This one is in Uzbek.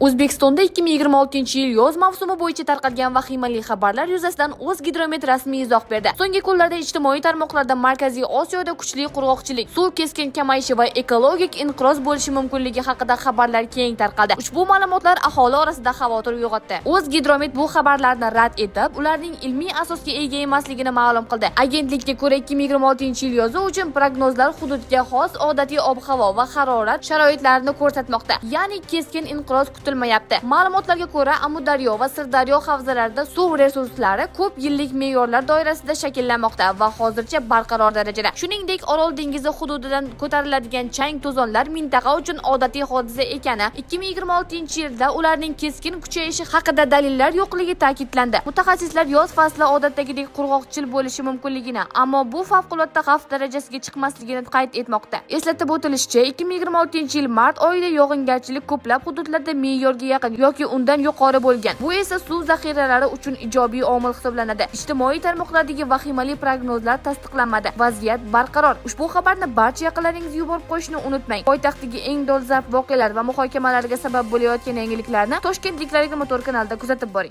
O'zbekistonda 2026-yil yoz mavsumi bo'yicha tarqalgan vahimali xabarlar yuzasidan O'zgidromet rasmiy izoh berdi. So'nggi kunlarda ijtimoiy tarmoqlarda Markaziy Osiyoda kuchli qurg'oqchilik, suv keskin kamayishi va ekologik inqiroz bo'lishi mumkinligi haqida xabarlar keng tarqaldi. Ushbu ma'lumotlar aholi orasida xavotir uyg'otdi. O'zgidromet bu xabarlarni rad etib, ularning ilmiy asosga ega emasligini ma'lum qildi. Agentlikka ko'ra, 2026-yil yozi uchun prognozlar hududga xos odatiy ob-havo va harorat sharoitlarini ko'rsatmoqda. Ya'ni keskin inqiroz kutilmayapti. Ma'lumotlarga ko'ra, Amudaryo va Sirdaryo havzalarida suv resurslari ko'p yillik me'yorlar doirasida shakllanmoqda va hozircha barqaror darajada. Shuningdek, Orol dengizi hududidan ko'tariladigan chang to'zonlar mintaqa uchun odatiy hodisa ekani, 2026-yilda ularning keskin kuchayishi haqida dalillar yo'qligi ta'kidlandi. Mutaxassislar yoz fasli odatdagidek qurg'oqchil bo'lishi mumkinligini, ammo bu favqulodda xavf darajasiga chiqmasligini qayd etmoqda. Eslatib o'tilishicha, 2026-yil mart oyida yog'ingarchilik ko'plab hududlarda me'yorga yaqin yoki undan yuqori bo'lgan. Bu esa suv zaxiralari uchun ijobiy omil hisoblanadi. Ijtimoiy tarmoqlardagi vahimali prognozlar tasdiqlanmadi. Vaziyat barqaror. Ushbu xabarni barcha yaqinlaringizga yuborib qo'yishni unutmang. Poytaxtdagi eng dolzarb voqealar va muhokamalarga sabab bo'layotgan yangiliklarni Toshkentliklar 24 kanalida kuzatib boring.